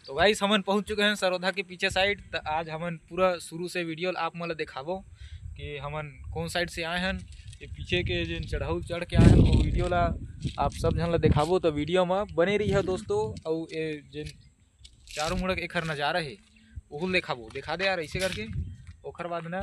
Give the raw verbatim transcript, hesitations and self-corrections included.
तो गाइस, हमन पहुंच चुके हैं सरोधा के पीछे साइड। त आज हमन पूरा शुरू से वीडियो आप मन ला दिखाबो कि हमन कौन साइड से आए हन। ये पीछे के जिन चढ़ाऊ चढ़ के आए हन, वो वीडियो ला आप सब झन ला दिखाबो। तो वीडियो में बने रहिए दोस्तों। और ये जिन चारों मुड़क एखर नज़ारा है, ओहू ल दिखाबो। दिखा दे यार ऐसे करके। ओखर बाद ना